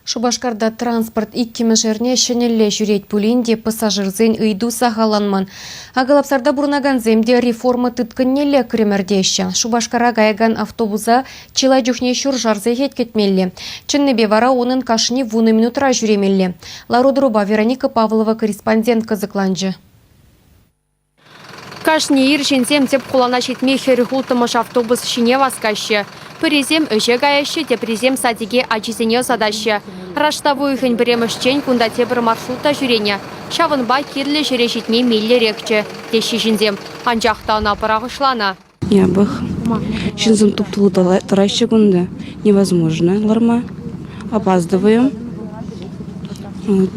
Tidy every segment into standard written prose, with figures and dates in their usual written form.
Шупашкарта транспорт иккӗмӗш эрне ҫӗнӗлле ҫӳрет пулин те пассажирсен ыйту сахалланман. Акӑлапсарта пурӑнакансем те реформа тыткӑнне лекрӗмӗр теҫҫӗ. Шупашкара каякан автобуса чылай чухне ҫуршар сехет кӗтмелле. Чӑннипе вара унӑн кашни вунӑ минутра ҫӳремелле. Лару-тӑрупа Вероника Павлова корреспондент кӑсӑкланчӗ. Кашни ир ҫынсем тӗп хулана ҫитме 46-мӗш автобус ҫине васкаҫҫӗ. Пӗрисем ӗҫе каяҫҫӗ, теприсем садике ачисене ӑсатаҫҫӗ. Раштав уйӑхӗн пӗрремӗшчен кунта тепӗр маршрут та ҫӳренӗ. Ҫавӑнпа кирлӗ ҫӗре ҫитме меллӗрехчӗ, теҫҫӗ ҫынсем. Анчах та ӑна пӑрахӑҫланӑ. Япӑх. Ҫынсем туп-тулли тӑраҫҫӗ кунта. Невозможно ларма. Опаздываем. Вот.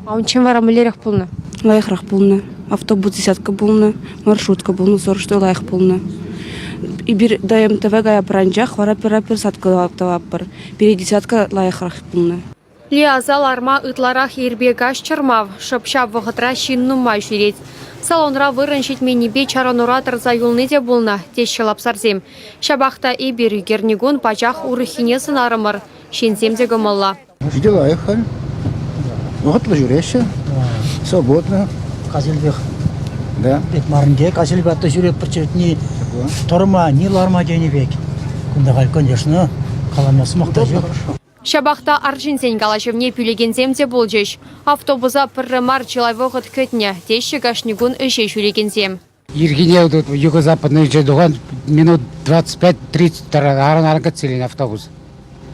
А унччен вара мӗнлерех пулнӑ? Лайӑхрах пулнӑ. Автобус десятка пулнӑ, маршрутка пулнӑ, 40 лайӑх пулнӑ. Эпир до МТВ каяпӑр анчах, вара пӗр пересадка тӑватпӑр. Пире десятка лайӑхрах пулнӑ. Лиаса ларма ытларах ирпе каҫ чӑрмав. Шӑп ҫав вӑхӑтра ҫын нумай ҫӳрет. Салонра вырӑн ҫитменнипе чарӑнура тӑрса юлни те пулнӑ, теҫҫӗ лапсарсем. Ҫапах та эпир ӳкернӗ кун пачах урӑххине сӑнарӑмӑр. Ҫынсем те кӑмӑллӑ. Питӗ лайӑх халь. Вӑхӑтлӑ ҫӳреҫҫӗ. Свободно. Каҫелпех. Да. Пек марынде каҫелпе атта ҫӳреппӗрччӗ. Ни тӑрма, ни ларма тенӗ пек. Кунта халь, конечно, калама сӑмах та ҫук. Ҫапах та арҫынсен калаҫӑвне пӳлекенсем те пулчӗҫ. Автобуса пӗрре мар чылай вӑхӑт кӗтнӗ, теҫҫӗ кашни кун ӗҫе ҫӳрекенсем. Ирхине тут юго-западный тухан минут 25-30 аран-аран кӗтсе илнӗ автобус.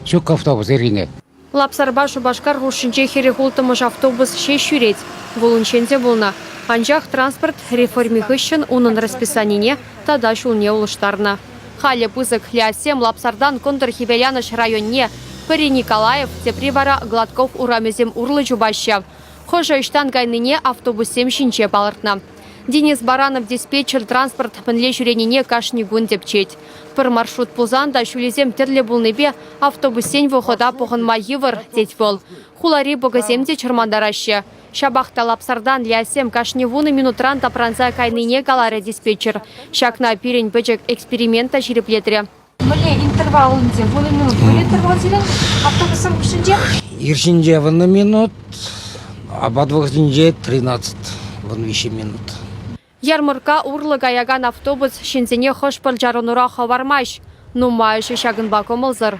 Ҫук автобус ирхине. Лапсарпа Шупашкар хушшинче 46-мӗш автобус ҫеҫ ҫӳрет. Вӑл унччен те пулнӑ. Анчах транспорт реформи хыҫҫӑн унӑн расписанине тата ҫулне улӑштарнӑ. Халӗ пысӑк лясем Лапсартан Кӑнтӑр Хӗвеланӑҫ районне пӗри Николаев, тепри вара Гладков урамӗсем урлӑ чупаҫҫӗ. Хӑшӗ ӑҫтан кайнине автобуссем ҫинче палӑртнӑ. Денис Баранов диспетчер транспорт мӗнле ҫӳренине кашни кун тӗпчет. Пӗр маршрут пулсан та ҫулӗсем тӗрлӗ пулнипе автобуссен вӑхӑта пӑхӑнма йывӑр, тет вӑл. Хулари пӑкӑсем те чӑрмантараҫҫӗ. Ҫапах та Лапсартан лясем кашни вунӑ минутран тапранса кайнине каларӗ диспетчер. Ҫакна пирӗн пӗчӗк эксперимент та ҫирӗплетрӗ. Мӗнле интервал ӗнтӗ? Вунӑ минут. Мӗнле интервал сирӗн автобуссем хушшинче? Ирҫинче вунӑ минут, апат вӑхӑтӗнче 13, вунвиҫӗ минут. Ярмӑркка урлӑ каякан автобус ҫынсене хӑш-пӗр чарӑнура хӑвармасть. Нумайӑшӗ ҫакӑнпа кӑмӑлсӑр.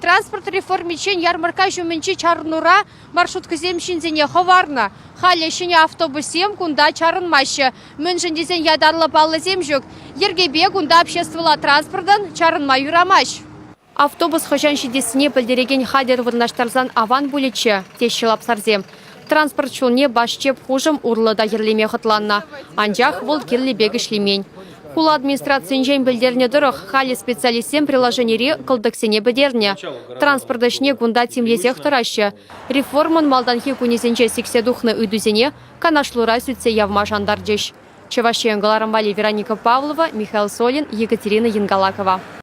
Транспорт реформиччен ярмӑркка ҫумӗнчи чарӑнура маршруткӑсем ҫынсене хӑварнӑ. Халӗ ҫӗнӗ автобуссем кунта чарӑнмаҫҫӗ. Мӗншӗн тесен ятарлӑ паллӑсем ҫук. Йӗркепе кунта обществӑлла транспортӑн чарӑнма юрамасть. Автобус хӑҫан ҫитессине пӗлтерекен хатӗр вырнаҫтарсан аван пулӗччӗ, теҫҫӗ лапсарсем. Транспорт ҫулне Башчеп хушӑм урлӑ та йӗрлеме хӑтланнӑ. Анчах вӑл кирлӗ пек ӗҫлемен. Хула администрацийӗнчен пӗлтернӗ тӑрӑх, халӗ специалистсем приложенири кӑлтӑксене пӗтернӗ. Транспорт ӗҫне кунта тимлесех тӑраҫҫӗ. Реформӑн малтанхи кунӗсенче сиксе тухнӑ ыйтусене канашлура сӳтсе явма шантарчӗҫ. Чӑваш Ен кӑларӑм валли Вероника Павлова, Михаил Солин, Екатерина Янгалакова.